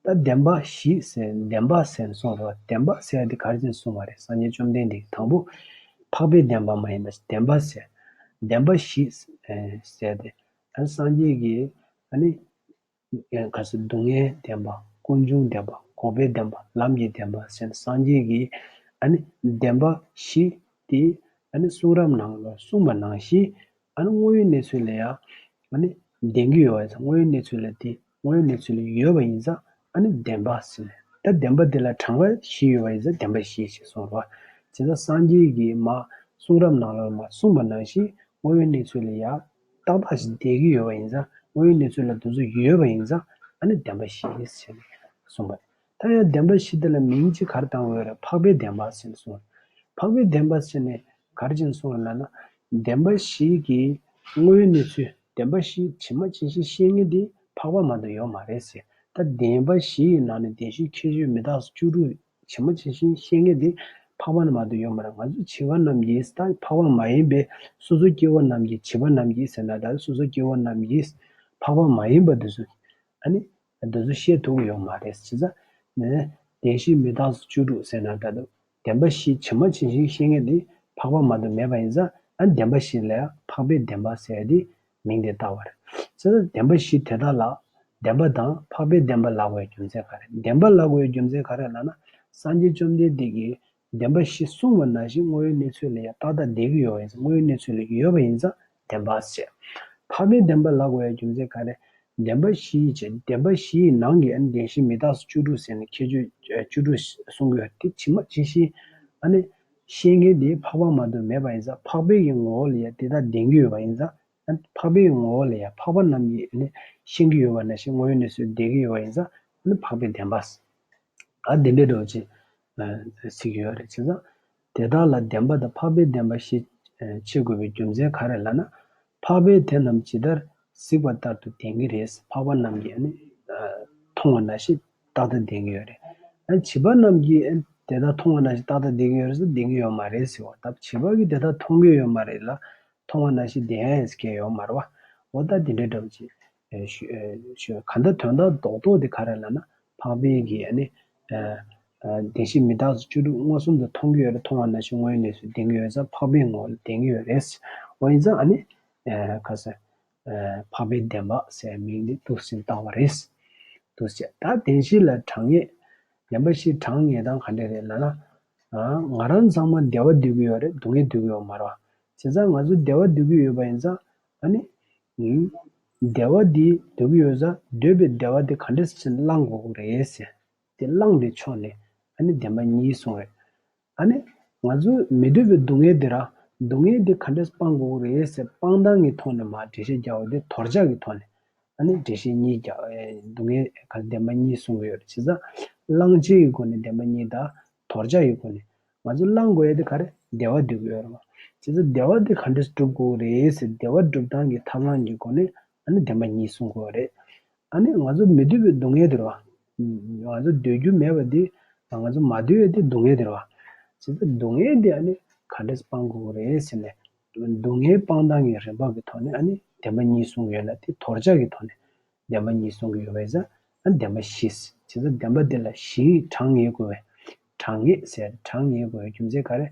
ད་བདེན་པ་བཞི་ཟེར། བདེན་པ་ཟེར་ནས་གསུངས་རེད་བ། བདེན་པ་ཟེར་ཡ་དེ་ག་རེ་བྱས་ནས་གསུངས་པ་རེད། སངས་རྒྱས་བཅོམ་ལྡན་འདས་ཀྱིས་དང་པོ་འཕགས་པའི་བདེན་པ་མ་ཡིན་པ་བདེན་པ་ཟེར། བདེན་པ་བཞི་ཟེར་ཏེ། ཨ་ནི་སངས་རྒྱས་ཀྱིས་ཨ་ནི་ག་ཟེར། སྡུག་བསྔལ་བདེན་པ། ཀུན་འབྱུང་བདེན་པ། འགོག་པའི་བདེན་པ། ལམ་གྱི་བདེན་པ་ཟེར་ནས་སངས་རྒྱས་ཀྱིས་ཨ་ནི་བདེན་པ་བཞི་དེ་ཨ་ནི་གསུང་རབ་ནང་ལ་གསུངས་པ་ནང་བཞིན། ཨ་ནི་དངོས་ཡོད་གནས་ཚུལ་ལ་ཡང་ཨ་ནི་ལྡན་གྱི་ཡོད་པ་ཡིན་ཙང་། དངོས་ཡོད་གནས་ཚུལ་ལ་དེ་དངོས་ཡོད་གནས་ཚུལ་ལ་ཡོད་པ་ཡིན་ཙང་ཨ་ནི་བདེན་པ་ཟེར། ད་བདེན་པ་དེ་ལ་གྲངས་ཀ་བཞི་ཡོད་པ་ཡིན་ཙང་བདེན་པ་བཞི་ཞེས་གསུངས་རེད་བ། བྱས་ཙང་སངས་རྒྱས་ཀྱིས་མར་གསུང་རབ་ནང་ལ་མར་གསུངས་པ་ནང་བཞིན་དངོས་ཡོད་གནས་ཚུལ་ལ་ཡང་ཏག་ཏག་ཞིག་བསྡད་ཀྱི་ཡོད་པ་ཡིན་ཙང་། དངོས་ཡོད་གནས་ཚུལ་ལ་དེ་ཚོ་ཡོད་པ་ཡིན་ཙང་ཨ་ནི་བདེན་པ་བཞི་ཟེར་ནས་གསུངས་པ། ད་ཡང་བདེན་པ་བཞི་དེ་ལ་མིང་གཅིག་ག་རེ་བཏགས་ཡོད་རེད། འཕགས་པའི་བདེན་པ་ཟེར་ནས་གསུངས། འཕགས་པའི་བདེན་པ་ཟེར་ནས་ག་རེ་བྱས་ནས་གསུངས་ཡོད་ལབ་ན། བདེན་པ་བཞི་གི་དངོས་ཡོད་གནས་ཚུལ། བདེན་པ་བཞི་ཇི་མ་ཇི་བཞིན་ཤེས་མཁན་དེ་འཕགས་པ་མ་གཏོགས་ཡོད་མ་རེད་ཟེར། ད་བདེན་པ་བཞི་ཡི་ནང་ནས་བདེན་བཞིའི་ཁྱད་ཆོས་མི་རྟག་སོགས་བཅུ་དྲུག་ཇི་མ་ཇི་བཞིན་ཤེས་མཁན་དེ་འཕགས་པ་ནི་མ་གཏོགས་ཡོད་མ་རེད། ང་ཚོ་བྱིས་པ་རྣམས་ཀྱིས། ད་འཕགས་པ་མ་ཡིན་པའི་སོ་སོ་སྐྱེ་བོ་རྣམས་ཀྱིས། བྱིས་པ་རྣམས་ཀྱིས་ཟེར་ན། ད་སོ་སོ་སྐྱེ་བོ་རྣམས་ཀྱིས་འཕགས་པ་མ་ཡིན་པ་དེ་ཚོ་ཨ་ནི་དེ་ཚོ་ཤེས་ཐུབ་ཀྱི་ཡོད་མ་རེད། བྱས་ཙང་ནི་བདེན་བཞི་མི་རྟག་སོགས་བཅུ་དྲུག་ཟེར་ན། ད་དུང་བདེན་པ་བཞི་ཇི་མ་ཇི་བཞིན་ཤེས་མཁན་དེ་འཕགས་པ་མ་གཏོགས་མེད་པ་ཡིན་ཙང་། ཨ་ནི་བདེན་པ་བཞི་ལ་ཡང་འཕགས་པའི་བདེན་པ་ཟེར་ཡ་དེ་མིང་དེ་བཏགས་པ་རེད། བྱས་ཙང་བདེན་པ་བཞི་དེ་དག་ལ། བདེན་པ་དང་འཕགས་པའི་བདེན་པ་ལབ་དགོས་རྒྱུ་མཚན་ག་རེ། བདེན་པ་ལབ་དགོས་རྒྱུ་མཚན་ག་རེ་ལབ་ན། སངས་རྒྱས་བཅོམ་ལྡན་འདས་ཀྱིས་བདེན་པ་བཞི་གསུངས་པ་ནང་བཞིན་དངོས་ཡོད་གནས་ཚུལ་ལ་ཡང་ཏག་ཏག་བསྡད་ཀྱི་ཡོད་པ་ཡིན་ཙང་། དངོས་ཡོད་གནས་ཚུལ་ལ་ཡོད་པ་ཡིན་ཙང་བདེན་པ་ཟེར། འཕགས་པའི་བདེན་པ་ལབ་དགོས་ཡ་རྒྱུ་མཚན་ག་རེ། བདེན་པ་བཞི་ཡི་ཆེད། བདེན་པ་བཞི་ཡི་ནང་གི་ཨ་ནི་བདེན་བཞི་མི་རྟག་སོགས་བཅུ་དྲུག་ཟེར་ནས་ཁྱད་ཆོས་བཅུ་དྲུག་གསུང་གི་ཡོད་དེ། ཇི་མ་ཇི་བཞིན་ཨ་ནི་ཤེས་མཁན་དེ་འཕགས་པ་མ་གཏོགས་མེད་པ་ཡིན་ཙང་། འཕགས་པའི་གི་ངོ་བོ་ལ་ཡང་དེ་ལྟར་ལྡན་གྱི་ཡོད་པ་ཡིན་ཙང་། ཨ་ནི་འཕགས་པའི་ངོ་བོ་ལ་ཡང་འཕགས་པ་རྣམས་ཀྱིས་ནི་ཤེས་ཀྱི་ཡོད་པ་ནང་བཞིན་དངོས་ཡོད་གནས་ཚུལ་བསྡད་ཀྱི་ཡོད་པ་ཡིན་ཙང་། ཨ་ནི་འཕགས་པའི་བདེན་པ། ཨ་འདི་འདྲའི་འདྲ་བོ་ཅིག་ཨ་ཟེར་གྱི་ཡོད་རེད། བྱས་ཙང་དེ་དག་ལ་བདེན་པ་དང་འཕགས་པའི་བདེན་པ་ཞེས་ཨ་ཕྱེ་དགོས་པའི་རྒྱུ་མཚན་ག་རེ་ལབ་ན། འཕགས་པས་དེ་རྣམས་ཇི་ལྟར་གཟིགས་པ་ལྟར་དུ་བསྟན་གྱི་རེད། འཕགས་པ་རྣམས་ཀྱིས་ཨ་ནི་ཨ་མཐོང་བ་ནང་བཞིན་ཏག་ཏག་བསྟན་གྱི་ཡོད་རེད། ཨ་བྱིས་པ་རྣམས་ཀྱིས་ཨ་ དེ་དག་མཐོང་བ་ནང་བཞིན་ཏག་ཏག་བསྡད་ཀྱི་ཡོད་རེད་ཟེར་བསྡད་ཀྱི་ཡོད་མ་རེད་ཟེར་བ། ད་བྱིས་པ་གིས་དེ་དག་མཐོང་གི་ཡོད་མ་རེད་ལ། མཐོང་བ་ནང་བཞིན་བསྡད་ཡ་ཡིན་ཟེར་མཁན་ཡོད་མ་རེད་བ། འོ་ད་དེ་འདྲའི་འདྲ་པོ་ཅིག་ཨེ་ཞུ་ཨེ་ཞུ་གང་ལྟར་དོན་དག་རྡོག་རྡོག་དེ་ག་རེ་ལབ་ན། འཕགས་པའི་གི་ཨ་ནི་ཨ་ཨ་བདེན་བཞི་མི་རྟག་སོགས་བཅུ་དྲུག་མངོན་སུམ་དུ་མཐོང་གི་ཡོད་རེད། མཐོང་བ་ནང་བཞིན་དངོས་ཡོད་གནས་སུ་བསྡད་ཀྱི་ཡོད་ཙང་འཕགས་པའི་ངོ་བོ་ལ་བསྡད་ཀྱི་ཡོད་རེད། འོ་ཡིན་ཙང་ཨ་ནི་ཨ་ག་ཟེར། ཨ་འཕགས་པའི་བདེན་པ་ཟེར་མིང་འདི་འདུག་སེ་བཏགས་པ་རེད། འདུག་སེ་ད་བདེན་བཞི་ལ་གྲངས་ངེས། བདེན་པ་བཞི་གྲངས་ངེས་སྟངས་ག་འདྲ་རེད་ལབ་ན། ཨ་ང་རང་ཚང་མ་བདེ་བ་འདོད་ཀྱི་ཡོད་རེད། སྡུག་བསྔལ་འདོད་ཀྱི་ཡོད་མ་རེད་བ། བྱས་ཙང་ང་ཚོ་བདེ་བ་འདོད་ཀྱི་ཡོད་པ་ཡིན་ཙང་ཨ་ནི། ཨུམ། བདེ་བ་འདི་འདོད་ཀྱི་ཡོད་ཙང་འདོད་པའི་བདེ་བ་འདི་ག་འདྲ་སེ་བྱས་ནས་བླང་དགོས་ཀྱི་རེད་ཟེར། དེ་བླངས་པའི་ཕྱོགས་ནས་ཨ་ནི་བདེན་པ་གཉིས་གསུངས་རེད། ཨ་ནི་ང་ཚོས་མི་འདོད་པའི་སྡུག་བསྔལ་དེ་ར། སྡུག་བསྔལ་དེ་ག་འདྲས་སྤང་དགོས་ཀྱི་རེད་ཟེར་སྤང་སྟངས་ཀྱི་ཐོག་ནས་མར་འགྲེལ་བཤད་རྒྱག་པ་དེ་དོར་བྱ་གི་ཐོག་ནས་ཨ་ནི་འགྲེལ་བཤད་གཉིས་རྒྱག་ཨེ་སྡུག་བསྔལ་ག་བདེན་པ་གཉིས་གསུང་གི་ཡོད་རེད། བྱས་ཙང་བླང་བྱའི་སྒོ་ནས་བདེན་པ་གཉིས་དང་། དོར་བྱ་ཡི་སྒོ་ནས་ང་ཚོས་བླང་དགོས་ཡ་དེ་ག་རེ། བདེ་བ་འདོད་ཀྱི་ཡོད་རེད་བ། བྱས་ཙང་བདེ་བ་དེ་ག་འདྲས་སྒྲུབ་དགོས་ཀྱི་རེད་ཟེར་བདེ་བ་སྒྲུབ་སྟངས་ཀྱི་ཐབས་ལམ་གྱི་སྒོ་ནས་ཨ་ནི་བདེན་པ་གཉིས་གསུང་དགོས་པ་རེད། ཨ་ནི་ང་ཚོ་མི་འདོད་པའི་སྡུག་བསྔལ་དེ་རེད་བ། ང་ཚོ་འདོད་རྒྱུ་མེད་པ་དེ། ང་ཚོ་མ་འདོད་ཡ་དེ་སྡུག་བསྔལ་དེ་རེད་བ། བྱས་ཙང་སྡུག་བསྔལ་དེ་ཨ་ནི་ག་འདྲས་སྤང་དགོས་ཀྱི་རེད་ཟེར་ནས། སྡུག་བསྔལ་སྤང་སྟངས་ཀྱི་རིམ་པ་གི་ཐོག་ནས་ཨ་ནི་བདེན་པ་གཉིས་གསུང་གི་ཡོད་ན་དེ་དོར་བྱ་གི་ཐོག་ནས་བདེན་པ་གཉིས་གསུང་གི་ཡོད་པ་ཡིན་ཙང་ཨ་ནི་བདེན་པ་བཞི། བྱས་ཙང་བདེན་པ་དེ་ལ་བཞི་གྲངས་ངེས་དགོས་པས། གྲངས་ངེས་ཟེར་གྲངས་ངེས་དགོས་པའི་རྒྱུ་མཚན་ག་རེ།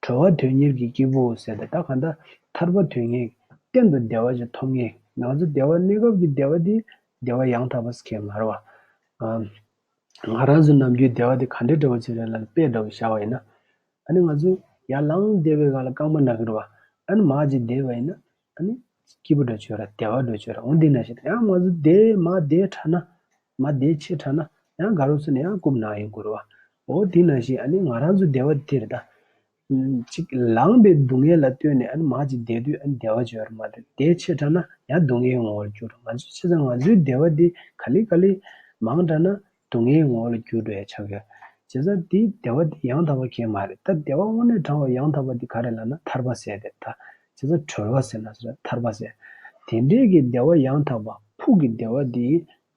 གྲོལ་བ་དོན་གཉེར་གྱི་སྐྱེས་བུ་ཟེར་ཏེ་ད་གང་ལྟར་ཐར་པ་དོན་གཉེར་གཏན་དུ་བདེ་བ་ཅིག་ཐོབ་ངེས། ང་ཚོ་བདེ་བ་གནས་སྐབས་ཀྱི་བདེ་བ་འདི་བདེ་བ་ཡང་དག་པ་ཟེར་མཁན་མ་རེད་བ། ཨ། ང་རང་ཚོ་ནམ་རྒྱུན་བདེ་བ་འདི་ག་འདྲའི་འདྲ་བོ་ཅིག་རེད་ལབ་ན་དཔེ་འདྲ་བོ་བཞག་པ་ཡིན་ན། ཨ་ནི་ང་ཚོ་ཡར་ལངས་བསྡད་པའི་སྒང་ལ་རྐང་པ་ན་གི་རེད་བ། ཨ་ནི་མར་ཅིག་བསྡད་པ་ཡིན་ན་ཨ་ནི་སྐྱིད་པོ་འདྲ་བྱོས་ར་བདེ་བ་འདྲ་བྱོས་ར། འོ་འདི་ནང་བཞིན་ཡང་ང་ཚོ་བསྡད་མར་བསྡད་དྲགས་ན། མར་བསྡད་ཆེ་དྲགས་ན་ཡང་དགའ་རབ་སོང་ནས་ཡང་རྐུབ་ན་ཡོང་གི་རེད་བ། འོ་འདི་ནང་བཞིན་ཨ་ནི་ང་རང་ཚོ་བདེ་བ་འདི་རེད་ད། གཅིག་ལངས་པའི་སྡུག་བསྔལ་ལ་ལྟོས་ནས་ཨ་ནི་མར་ཅིག་བསྡད་དུས་ཨ་ནི་བདེ་བ་བྱོས་ར་མ་བསྡད་བསྡད་ཆེ་དྲགས་ན་ཡང་སྡུག་བསྔལ་ངོ་བོར་འགྱུར་ར། ང་ཚོ་བྱས་ཙང་ང་ཚོའི་བདེ་བ་འདི་ག་ལེ་ག་ལེ་མང་དྲགས་ན་སྡུག་བསྔལ་ངོ་བོ་ལ་འགྱུར་འགྲོ་ཡ་ཆགས་ཡོད། བྱས་ཙང་འདི་བདེ་བ་འདི་ཡང་དག་པ་གང་ཡང་མ་རེད། ད་བདེ་བ་དངོས་གནས་དྲང་བ་ཡང་དག་པ་འདི་ག་རེ་ལབ་ན་ཐར་པ་ཟེར་དེ་ད། བྱས་ཙང་གྲོལ་བ་ཟེར་ན་ཟེར་ཐར་པ་ཟེར། དེ་འདྲའི་གི་བདེ་བ་ཡང་དག་པ་ཕུགས་ཀྱི་བདེ་བ་འདི་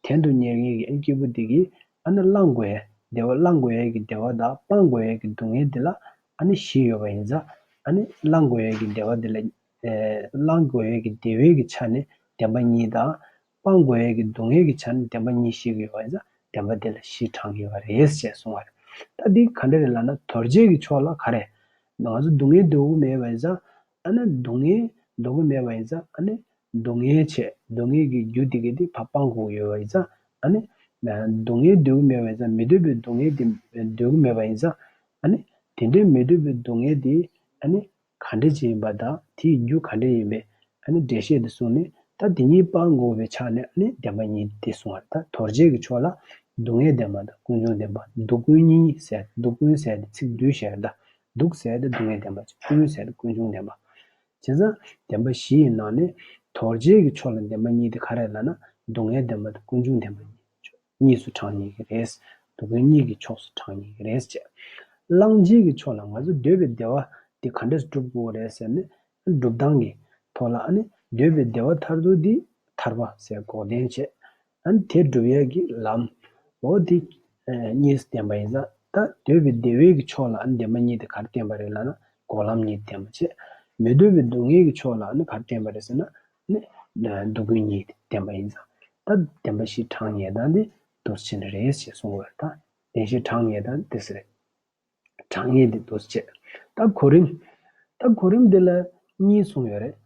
གཏན་དུ་གཉེར་མཁན་གྱི་ཨ་ནི་སྐྱེས་བུ་འདི་གིས་ཨ་ནི་བླང་དགོས་ཡ་བདེ་བ་བླང་དགོས་ཡ་གི་བདེ་བ་དང་སྤང་དགོས་ཡ་གི་སྡུག་བསྔལ་འདི་ལ་ཨ་ནི་བཞི་ཡོད་པ་ཡིན་ཙང་ཨ་ནི་བླང་དགོས་ཡ་གི་བདེ་བ་འདི་ལ་ཨེ་བླང་དགོས་ཡ་གི་བདེ་བའི་གི་ཆ་ནས་བདེན་པ་གཉིས་དང་། སྤང་དགོས་ཡ་གི་སྡུག་བསྔལ་གྱི་ཆ་ནས་བདེན་པ་གཉིས་བཤད་ཀྱི་ཡོད་པ་ཡིན་ཙང་བདེན་པ་དེ་ལ་བཞི་གྲངས་ཡོད་པ་རེད་ཅེས་གསུངས་པ་རེད། ད་འདི་ག་འདྲ་རེད་ལབ་ན་དོར་བྱེད་ཀྱི་ཕྱོགས་ལ་ག་རེ། ང་ཚོ་སྡུག་བསྔལ་འདོད་ཀྱི་མེད་པ་ཡིན་ཙང་ཨ་ནི་སྡུག་བསྔལ་འདོད་ཀྱི་མེད་པ་ཡིན་ཙང་ཨ་ནི་སྡུག་བསྔལ་བྱེད་སྡུག་བསྔལ་གྱི་རྒྱུ་དེ་གའི་དེ་ཕར་སྤང་དགོས་ཀྱི་ཡོད་པ་ཡིན་ཙང་ཨ་ནི་སྡུག་བསྔལ་འདོད་ཀྱི་མེད་པ་ཡིན་ཙང་མི་འདོད་པའི་སྡུག་བསྔལ་དེ་འདོད་ཀྱི་མེད་པ་ཡིན་ཙང་ཨ་ནི་དེ་འདྲའི་མི་འདོད་པའི་སྡུག་བསྔལ་དེ་ཨ་ནི། ག་འདྲ་ཅིག་ཡིན་པ་དང་དེའི་རྒྱུ་ག་འདྲ་ཡིན་པའི་ཨ་ནི་འགྲེལ་བཤད་དེ་གསུངས་ནས་ད་དེ་གཉིས་སྤང་དགོས་པའི་ཆ་ནས་ཨ་ནི་བདེན་པ་གཉིས་དེ་གསུངས་པ་རེད། ད་དོར་བྱེད་ཀྱི་ཕྱོགས་ལ་སྡུག་བསྔལ་བདེན་པ་དང་ཀུན་འབྱུང་བདེན་པ་སྡུག་ཀུན་གཉིས་ཟེར་སྡུག་ཀུན་ཟེར་ཏེ་ཚིག་བསྡུས་བཤད་ད་སྡུག་ཟེར་ཏེ་སྡུག་བསྔལ་བདེན་པ་ཀུན་ཟེར་ཏེ་ཀུན་འབྱུང་བདེན་པ། བྱས་ཙང་བདེན་པ་བཞི་ཡི་ནང་ནས་དོར་བྱེད་ཀྱི་ཕྱོགས་ལ་བདེན་པ་གཉིས་དེ་ག་རེ་ལབ་ན་སྡུག་བསྔལ་བདེན་པ་དང་ཀུན་འབྱུང་བདེན་པ་གཉིས། གཉིས་སུ་གྲངས་ངེས་ཀྱི་རེད། སྡུག་ཀུན་གཉིས་ཀྱི་ཕྱོགས་སུ་གྲངས་ངེས་ཀྱི་རེད་ཅེས། བླང་བྱེད་ཀྱི་ཕྱོགས་ལ་ང་ཚོ་འདོད་པའི་བདེ་བ་འདི་ག་འདྲས་སྒྲུབ་དགོས་རེད་ཟེར་ནས་སྒྲུབ་སྟངས་ཀྱི་ཐོག་ལ་ཨ་ནི་འདོད་པའི་བདེ་བ་མཐར་ཐུག་འདི་ཐར་པ་ཟེར་འགོག་བདེན་བྱས། ཨ་ནི་དེ་སྒྲུབ་ཡས་ཀྱི་ལམ་འོ་དེ་གཉིས་སུ་བསྟན་པ་ཡིན་ཙང་ད་འདོད་པའི་བདེ་བའི་གི་ཕྱོགས་ལ་ཨ་ནི་བདེན་པ་གཉིས་དེ་ག་རེ་བསྟན་པ་རེད་ལབ་ན་འགོག་ལམ་གཉིས་བསྟན་པ་བྱས། མི་འདོད་པའི་སྡུག་བསྔལ་གྱི་ཕྱོགས་ལ་ཨ་ནི་ག་རེ་བསྟན་པ་རེད་ཟེར་ན། ནི། སྡུག་ཀུན་གཉིས་བསྟན་པ་ཡིན་ཙང་། ད་བདེན་པ་བཞི་གྲངས་ངེས་སྟངས་འདི་འདུག་སེ་བྱས་ནས་རེད་ཅེས་གསུངས་པ་རེད་ད། བདེན་བཞི་གྲངས་ངེས་སྟངས་འདི་ཟེར་རེད། གྲངས་ངེས་འདི་འདུག་སེ་བྱས། ད་གོ་རིམ། ད་གོ་རིམ་འདི་ལ་གཉིས་གསུངས་ཡོད་རེད།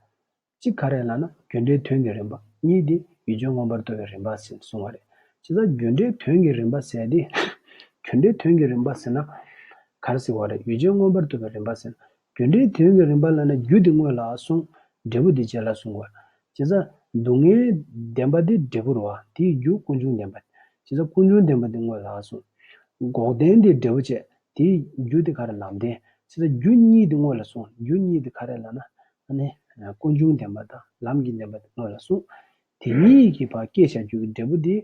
གཅིག་ག་རེ་ལབ་ན་རྒྱུ་འབྲས་དོན་གྱི་རིམ་པ། གཉིས་འདི་ཡུལ་ཅན་མངོན་པར་རྟོགས་པའི་རིམ་པ་ཟེར་གསུངས་པ་རེད། བྱས་ཙང་རྒྱུ་འབྲས་དོན་གྱི་རིམ་པ་ཟེར་དེ། རྒྱུ་འབྲས་དོན་གྱི་རིམ་པ་ཟེར་ན། ག་རེ་ཟེར་བ་རེད་ཡུལ་ཅན་མངོན་པར་རྟོགས་པའི་རིམ་པ་ཟེར་ན། རྒྱུ་འབྲས་དོན་གྱི་རིམ་པ་ལབ་ན་རྒྱུ་དེ་སྔོན་ལ་གསུངས། འབྲས་བུ་དེ་རྗེས་ལ་གསུངས་པ། བྱས་ཙང་སྡུག་བསྔལ་བདེན་པ་དེ་འབྲས་བུ་རེད་བ། དེའི་རྒྱུ་ཀུན་འབྱུང་བདེན་པ། བྱས་ཙང་ཀུན་འབྱུང་བདེན་པ་དེ་སྔོན་ལ་གསུངས། འགོག་བདེན་དེ་འབྲས་བུ་བྱས། དེའི་རྒྱུ་དེ་ག་རེ་ལམ་བདེན། བྱས་ཙང་རྒྱུ་གཉིས་དེ་སྔོན་ལ་གསུངས། རྒྱུ་གཉིས་དེ་ག་རེ་ལབ་ན། ཨ་ནི། ཀུན་འབྱུང་བདེན་པ་དང་ལམ་གྱི་བདེན་པ་དེ་སྔོན་ལ་གསུངས། དེ་གཉིས་ཀྱི་བར་སྐྱེས་བཞག་རྒྱུ་གི་འབྲས་བུ་དེ།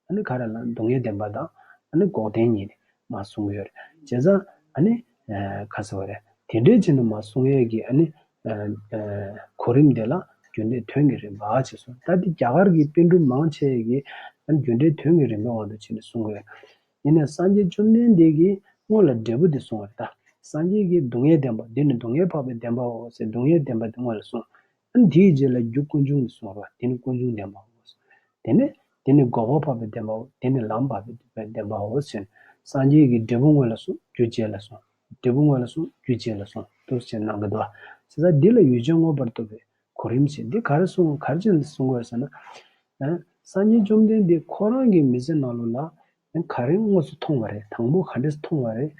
ཨ་ནི་ག་རེ་ལབ་ན་སྡུག་བསྔལ་བདེན་པ་དང་ཨ་ནི་འགོག་བདེན་གཉིས་དེ་མར་གསུངས་ཡོད་རེད། བྱས་ཙང་ཨ་ནི་ཨ་ག་ཟེར་བ་རེད། དེ་འདྲའི་ཆེད་དུ་མར་གསུང་ཡས་ཀྱི་ཨ་ནི་ཨ་ཨ་གོ་རིམ་དེ་ལ་རྒྱུ་འབྲས་དོན་གྱི་རིམ་པ་ཅེས་གསུངས། ད་འདི་རྒྱ་གར་གྱི་པཎ་གྲུབ་མང་ཆེ་གིས་ཨ་ནི་རྒྱུ་འབྲས་དོན་གྱི་རིམ་པའི་དབང་དུ་བྱས་ནས་གསུང་གི་ཡོད། ཡིན་ནའི་སངས་རྒྱས་བཅོམ་ལྡན་འདས་ཀྱིས་ སྔོན་ལ་འབྲས་བུ་དེ་གསུངས་པ་རེད་ད། སངས་རྒྱས་ཀྱིས་སྡུག་བསྔལ་བདེན་པ། འདི་ནི་སྡུག་བསྔལ་འཕགས་པའི་བདེན་པའོ་ཟེར། སྡུག་བསྔལ་བདེན་པ་དེ་སྔོན་ལ་གསུངས། ཨ་ནི་དེའི་རྗེས་ལ་རྒྱུ་ཀུན་འབྱུང་དེ་གསུངས་པ། འདི་ནི་ཀུན་འབྱུང་བདེན་པའོ། དེ་ནས་འདི་ནི་འགོག་པ་འཕགས་པའི་བདེན་པའོ། འདི་ནི་ལམ་འཕགས་པའི་བདེན་པའོ་ཟེར། སངས་རྒྱས་ཀྱིས་འབྲས་བུ་སྔོན་ལ་གསུངས། རྒྱུ་རྗེས་ལ་གསུངས། འབྲས་བུ་སྔོན་ལ་གསུངས། རྒྱུ་རྗེས་ལ་གསུངས། འདུག་ཟེར་གནང་གི་འདུག་བ། བྱས་ཙང་འདི་ལ་ཡུལ་ཅན་མངོན་པར་རྟོགས་པའི་གོ་རིམ་བྱས། འདི་ག་རེ་གསུངས། ག་རེ་བྱས་ནས་གསུང་དགོས་ཟེར་ན། ཨ། སངས་རྒྱས་བཅོམ་ལྡན་འདས་ཁོ་རང་གི་མི་ཚེ་ནང་ལོགས་ལ། ཨ། ག་རེ་དངོས་སུ་མཐོང་བ་རེད། དང་པོ་ག་འདྲས་མཐོང་བ་རེད།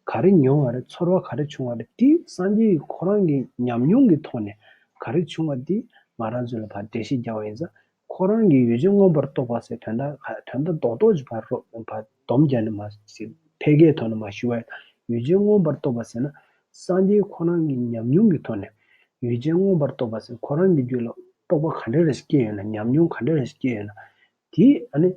ག་རེ་མྱོང་བ་རེད། ཚོར་བ་ག་རེ་བྱུང་བ་རེད། དེ་སངས་རྒྱས་ཁོ་རང་གི་ཉམས་མྱོང་གི་ཐོག་ནས་ག་རེ་བྱུང་བ་དེ་ང་རང་ཚོ་ལ་ཕར་འགྲེལ་བཤད་རྒྱག་པ་ཡིན་ཙང་། ཁོ་རང་གིས་ཡུལ་ཅན་མངོན་པར་རྟོགས་པ་ཟེར་དོན་དག་དོན་དག་རྡོག་རྡོག་ཅིག་ཕར་རོ་ཕར་སྡོམ་རྒྱག་ནས་མ་ཞིག་ཕལ་སྐད་ཐོག་ནས་མ་ཞུ་བ་ཡིན། ཡུལ་ཅན་མངོན་པར་རྟོགས་པ་ཟེར་ན། སངས་རྒྱས་ཁོ་རང་གི་ཉམས་མྱོང་གི་ཐོག་ནས། ཡུལ་ཅན་མངོན་པར་རྟོགས་པ་ཟེར། ཁོ་རང་གི་རྒྱུད་ལ་རྟོགས་པ་ག་འདྲ་རེ་ཞིག་སྐྱེས་ཡོད་ན། ཉམས་མྱོང་ག་འདྲ་རེ་ཞིག་སྐྱེས་ཡོད་ན། དེ་ཨ་ནི་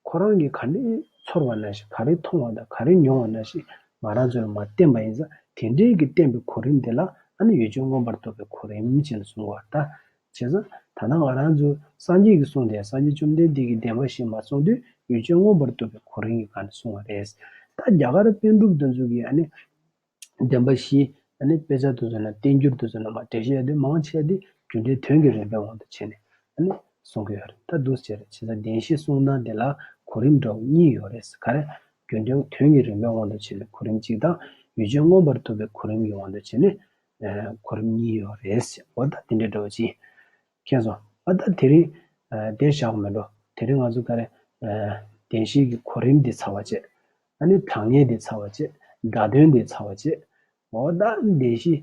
ཁོ་རང་གིས་ག་འདྲ་ཚོར་བ་ནང་བཞིན། ག་རེ་མཐོང་བ་དང་ག་རེ་མྱོང་བ་ནང་བཞིན་ང་རང་ཚོ་ལ་མར་བསྟན་པ་ཡིན་ཙང་། དེ་འདྲའི་གི་བསྟན་པའི་གོ་རིམ་དེ་ལ་ཨ་ནི་ཡུལ་ཅན་མངོན་པར་རྟོགས་པའི་གོ་རིམ་ཅེས་གསུངས་པ་ད། བྱས་ཙང་ད་ལྟ་ང་རང་ཚོ་སངས་རྒྱས་ཀྱི་གསུང་དེ། སངས་རྒྱས་བཅོམ་ལྡན་འདས་ཀྱིས་བདེན་པ་བཞི་མ་གསུངས་དུས། ཡུལ་ཅན་མངོན་པར་རྟོགས་པའི་གོ་རིམ་གྱི་སྒང་ནས་གསུངས་པ་རེད། ད་རྒྱ་གར་པཎ་གྲུབ་དེ་ཚོ་གིས་ཨ་ནི་བདེན་པ་བཞི། ཨ་ནི་དཔེ་ཆ་དེ་ཚོ་ནང་བསྟན་འགྱུར་དེ་ཚོ་ནང་མར་འགྲེལ་བཤད་དེ་མང་ཆེ་བ་དེ་རྒྱུ་འབྲས་དོན་གྱི་རིམ་པའི་དབང་དུ་བྱས་ནས་ཨ་ནི་གསུང་གི་ཡོད་རེད། ད་འདུག་སེ་བྱས་རེད། བྱས་ཙང་བདེན་བཞི་གསུང་སྟངས་དེ་ལ་གོ་རིམ་འདྲ་བོ་གཉིས་ཡོད་རེད། ག་རེ། རྒྱུ་འབྲས་དོན་གྱི་རིམ་པའི་དབང་དུ་བྱས་ནས་གོ་རིམ་གཅིག་དང་། ཡུལ་ཅན་མངོན་པར་རྟོགས་པའི་གོ་རིམ་གྱི་དབང་དུ་བྱས་ནས། ཨ། གོ་རིམ་གཉིས་ཡོད་རེད། འོ་ད་དེ་འདྲའི་འདྲ་བོ་ཅིག་མཁྱེན་སོང་། ཨ། ད་དེ་རིང་ཨ་དེ་བཞག་མེད་འགྲོ། དེ་རིང་ང་ཚོ་ག་རེ། ཨ། བདེན་བཞིའི་གི་གོ་རིམ་འདི་ཚར་བ་བྱས། ཨ་ནི་གྲངས་ངེས་འདི་ཚར་བ་བྱས། སྒྲ་དོན་འདི་ཚར་བ་བྱས། འོ་ད་བདེན་བཞི་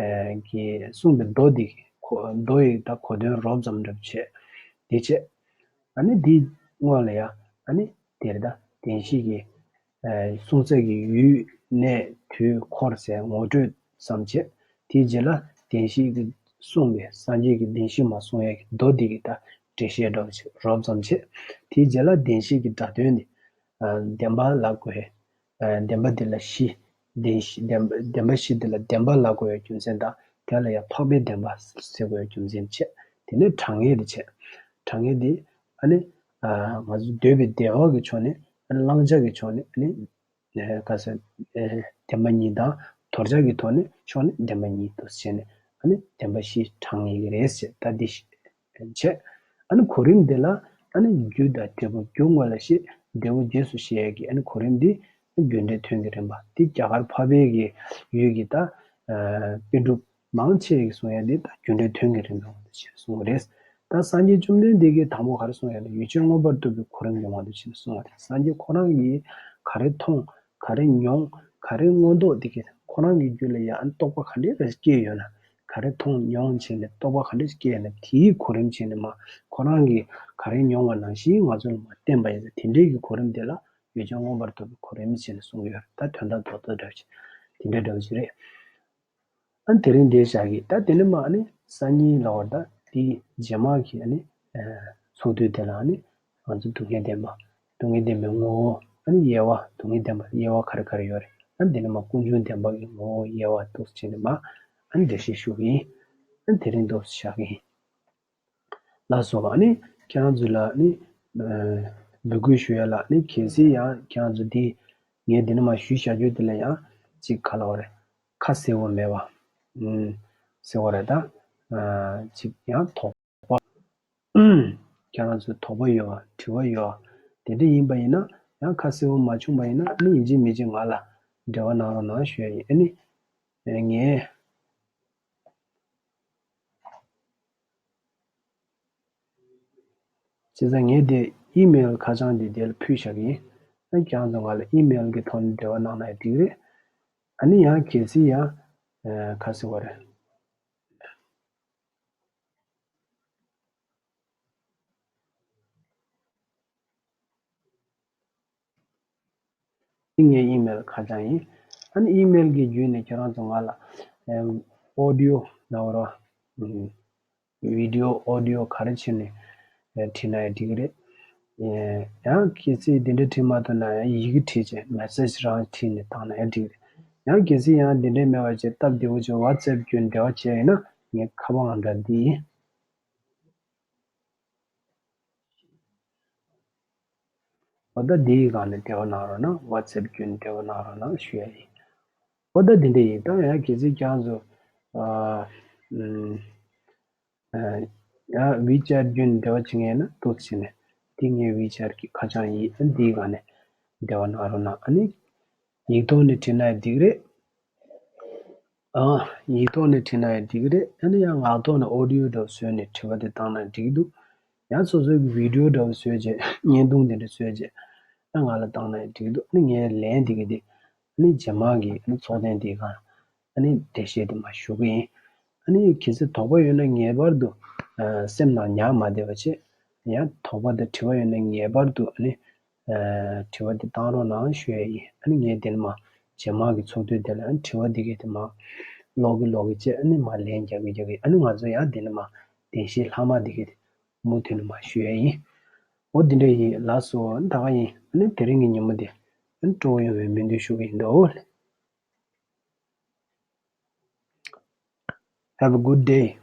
ཨ་གི་གསུངས་པའི་མདོ་འདི་གི་གོ་མདོ་ཡི་ད་གོ་དོན་རོབ་ཙམ་འདྲ་བོ་བྱས། དེ་བྱས། ཨ་ནི་འདིའི་སྔོན་ལ་ཡ། ཨ་ནི་དེ་རེད་ད། བདེན་བཞི་གི་ཨ་གསུང་ཚད་ཀྱི་ཡུལ་གནས་དུས་འཁོར་ཟེར་ངོ་སྤྲོད་ཙམ་བྱས། དེའི་རྗེས་ལ་བདེན་བཞི་གི་གསུངས་པའི་སངས་རྒྱས་ཀྱི་བདེན་བཞི་མ་གསུང་ཡས་ཀྱི་མདོ་འདི་གི་ད་འགྲེལ་བཤད་འདྲ་བོ་ཅིག་རོབ་ཙམ་བྱས། དེའི་རྗེས་ལ་བདེན་བཞི་གི་སྒྲ་དོན་ནི། ཨ། བདེན་པ་ལ་གོ་བའི། ཨ། བདེན་པ་འདི་ལ་བཞི། བདེན་བཞི་བདེན་པ་བདེན་པ་བཞི་འདི་ལ་བདེན་པ་ལ་གོ་བའི་རྒྱུ་མཚན་དང་། དེ་ལ་ཡང་འཕགས་པའི་བདེན་པ་ཟེར་དགོས་པའི་རྒྱུ་མཚན་བྱས། དེ་ནས་གྲངས་ངེས་དེ་བྱས། གྲངས་ངེས་དེ་ཨ་ནི། ཨ། ང་ཚོ་འདོད་པའི་བདེ་བ་གི་ཕྱོགས་ནས། ཨ་ནི་བླང་བྱ་གི་ཕྱོགས་ནས། ཨ་ནི། ཨ། ག་ཟེར། ཨ། བདེན་པ་གཉིས་དང་། དོར་བྱ་གི་ཐོག་ནས་ཕྱོགས་ནས་བདེན་པ་གཉིས་འདུག་བྱས་ནས། ཨ་ནི་བདེན་པ་བཞི་གྲངས་ངེས་ཀྱི་རེད་ཟེར། ད་འདི་བྱས། ཨ་ནི་གོ་རིམ་དེ་ལ་ཨ་ནི་རྒྱུ་དང་འབྲས་བུ། རྒྱུ་སྔོན་ལ་བཤད། འབྲས་བུ་རྗེས་སུ་བཤད་ཡས་ཀྱི་ཨ་ནི་གོ་རིམ་འདི་རྒྱུ་འབྲས་དོན་གྱི་རིམ་པ་འདི། རྒྱ་གར་འཕགས་པའི་གི་ཡུལ་གྱི་ད་ཨ་པཎ་གྲུབ་མང་ཆེ་གིས་གསུང་ཡས་འདི་ད་རྒྱུ་འབྲས་དོན་གྱི་རིམ་པའི་དབང་དུ་བྱས་གསུངས་པ་རེད། ད་སངས་རྒྱས་བཅོམ་ལྡན་འདས་ཀྱིས་དང་པོ་ག་རེ་གསུངས་ཡོད་ན། ཡུལ་ཅན་མངོན་པར་རྟོགས་པའི་གོ་རིམ་གྱི་དབང་དུ་བྱས་ནས་གསུངས་པ་རེད། སངས་རྒྱས་ཁོ་རང་གིས་ག་རེ་མཐོང་། ག་རེ་མྱོང་། ག་རེ་མངོན་རྟོགས་དེ་གས། ཁོ་རང་གི་རྒྱུད་ལ་ཡང་རྟོགས་པ་ག་འདྲས་རེ་སྐྱེས་ཡོད་ན། ག་རེ་མཐོང་མྱོང་བྱས་ནས་རྟོགས་པ་ག་འདྲས་སྐྱེས་ཡོད་ན། དེའི་གོ་རིམ་བྱས་ནས་མར་ཁོ་རང་གིས་ག་རེ་མྱོང་བ་ནང་བཞིན་ང་ཚོ་ལ་མར་བསྟན་པ་ཡིན་ཙང་། དེ་འདྲའི་གི་གོ་རིམ་དེ་ལ་ཡུལ་ཅན་མངོན་པར་རྟོགས་པའི་གོ་རིམ་བྱས་ནས་གསུངས་ཡོད་རེད། ད་དོན་དག་རྡོག་རྡོག་འདྲ་བོ་ཅིག་དེ་འདྲའི་འདྲ་བོ་ཅིག་རེད། ཨ་ནི་དེ་རིང་འདིར་བཞག་གི། ད་དེ་ནས་མར་ཨ་ནི་སང་ཉིན་ལ་བར། ད་དེའི་རྗེས་མ་གི་ཨ་ནི་ཨ་ཚོགས་དུས་དེ་ལ་ཨ་ནི་ང་ཚོ་སྡུག་བསྔལ་བདེན་པ། སྡུག་བསྔལ་བདེན་པའི་ངོ་བོ། ཨ་ནི་དབྱེ་བ། སྡུག་བསྔལ་བདེན་པ་དབྱེ་བ་ག་རེ་ག་རེ་ཡོད་རེད། ཨ་ནི་དེ་ནས་མར་ཀུན་འབྱུང་བདེན་པ་གི་ངོ་བོ། དབྱེ་བ་འདུག་སེ་བྱས་ནས་མར་ཨ་ནི་འགྲེལ་བཤད་ཞུ་གི་ཡིན། ཨ་ནི་དེ་རིང་འདུག་སེ་བཞག་གི་ཡིན། ལགས་སོ། ཨ་ནི་ཁྱེད་རང་ཚོ་ལ་ཨ་ནི་ཨ་འབོད་སྐུལ་ཞུ་ཡ་ལ། ཨ་ནི་གལ་སྲིད་ཡང་ཁྱེད་རང་ཚོ་འདི་ངས་འདི་ནས་མར་ཞུས་བཞག་རྒྱུ་དེ་ལ་ཡང་ཅིག་ག་ལབ་དགོས་རེད། ཁ་གསལ་པོ་མེད་པ། ཨུམ། ཟེར་བ་རེད་ད། ཨ་ཅིག་ཡང་དོགས་པ། ཨུམ། ཁྱེད་རང་ཚོ་དོགས་པ་ཡོད་པ། དྲི་བ་ཡོད་པ། དེ་འདྲ་ཡིན་པ་ཡིན་ན། ཡང་ཁ་གསལ་པོ་མ་བྱུང་པ་ཡིན་ན། ཨ་ནི་ཡིན་གཅིག་མིན་གཅིག་ང་ལ་འབྲེལ་བ་གནང་རོགས་གནང་ཞུ་ཡ་ཡིན། ཨ་ནི་ངས། བྱས་ཙང་ངས་དེ་ཨི་མེལ་ཁ་བྱང་དེ་དེ་ལ་ཕུལ་བཞག་གི་ཡིན། ཨ་ནི་ཁྱེད་རང་ཚོ་ང་ལ་ཨི་མེལ་གྱི་ཐོག་ནས་འབྲེལ་བ་གནང་ན་ཡང་འགྲིག་གི་རེད། ཨ་ནི་ཡང་གལ་སྲིད་ཡང་ཨ་ཁ་གསལ་པོ་རེད། འདི་ངའི་ཨི་མེལ་ཁ་བྱང་ཡིན། ཨ་ནི་ཨི་མེལ་གྱི་བརྒྱུད་ནས་ཁྱེད་རང་ཚོ་ང་ལ་ཨ་ཨོ་ཌི་ཡོ་ལབ་དགོས་རེད་པ། ཨུམ། བི་ཌི་ཡོ། ཨོ་ཌི་ཡོ་ག་རེ་བྱས་ནས་ཨ་བྲིས་ན་ཡང་འགྲིག་གི་རེད། ཨ་ཡང་གལ་སྲིད་འདི་འདྲ་བྲིས་མ་ཐུབ་ན་ཡང་ཡི་གེ་བྲིས་བྱས། མེ་སེ་ཇི་རང་བྲིས་ནས་བཏང་ན་ཡང་འགྲིག་གི་རེད། ཡང་གལ་སྲིད་ཡང་འདི་འདྲའི་མེད་པ་བྱས། སྟབས་བདེ་པོ་བྱས་ཝ་ཊི་སེབ་བརྒྱུད་འབྲེལ་བ་བྱས་ཡོད་ན་ངའི་ཁ་པར་ཨང་གྲངས་འདི་ཡིན། འོ་ད་འདིའི་སྒང་ནས་འབྲེལ་བ་གནང་རོགས་གནང་། WhatsApp་བརྒྱུད་འབྲེལ་བ་གནང་རོགས་གནང་ཞུ་ཡ་ཡིན། འོ་ད་འདི་འདྲ་ཡིན། ད་ཡང་གལ་སྲིད་ཁྱེད་རང་ཚོ་ཨ་ཨམ་ཨ་ཡང་WeChat་བརྒྱུད་འབྲེལ་བ་བྱེད་མཁན་ཡིན་ན་འདུག་སེ་བྱས་ནས། འདི་ངའི་WeChat་གི་ཁ་བྱང་ཡིན། ཨ་འདིའི་སྒང་ནས་འབྲེལ་བ་གནང་རོགས་གནང་། ཨ་ནི་ཡིག་ཐོག་ནས་བྲིས་ན་ཡང་འགྲིག་རེད། ཨ། ཡིག་ཐོག་ནས་བྲིས་ན་ཡང་འགྲིག་གི་རེད། ཨ་ནི་ཡང་ངག་ཐོག་ནས་ཨོ་ཌི་ཡོ་འདྲ་བོ་བཟོས་ནས་དྲི་བ་དེ་བཏང་ན་འགྲིག་གི་འདུག་ཡང་སོ་སོའི་གི་བི་ཌི་ཡོ་འདྲ་བོ་བཟོས་རྗེས། བརྙན་ཐུང་དེ་འདྲ་བཟོས་རྗེས་ཨ་ང་ལ་བཏང་ན་ཡང་འགྲིག་གི་འདུག་ཨ་ནི་ངས་ལན་དེ་གི་དེ་ཨ་ནི་རྗེས་མ་གི་ཨ་ནི་ཚོགས་ཐེངས་དེའི་སྒང་ཨ་ནི་འགྲེལ་བཤད་དེ་མར་ཞུ་གི་ཡིན། ཨ་ནི་གལ་སྲིད་དོགས་པ་ཡོད་ན་ངེས་པར་དུ་ཨ་སེམས་ནང་ཉར་མ་བསྡད་པ་བྱེད། ཡང་དོགས་པ་དང་དྲི་བ་ཡོད་ན་ངེས་པར་དུ་ཨ་ནི། ཨ་དྲི་བ་འདི་བཏང་རོགས་གནང་ཞུ་ཡ་ཡིན། ཨ་ནི་ངས་དེ་ནས་མར་རྗེས་མ་གི་ཚོགས་དུས་དེ་ལ་ཨ་ནི་དྲི་བ་འདི་གའི་དེ་མར་ཀློག་གི་ཀློག་གི་བྱས། ཨ་ནི་མར་ལན་རྒྱག་གི་རྒྱག་གི། ཨ་ནི་ང་ཚོ་ཡང་དེ་ནས་མར་བདེན་བཞིའི་ལྷག་མ་འདི་གའི་དེ་མུ་མཐུད་ནས་མར་ཞུ་ཡ་ཡིན། འོ་འདི་འདྲ་ཡིན། ལགས་སོ། ཨ་ནི་ད་ག་ཡིན། ཨ་ནི་དེ་རིང་གི་ཉིན་མོ་འདི་ཨ་ནི་སྤྲོ་བོ་ཡོང་བའི་སྨོན་འདུན་ཞུ་གི་ཡིན་འདུག Have a good day.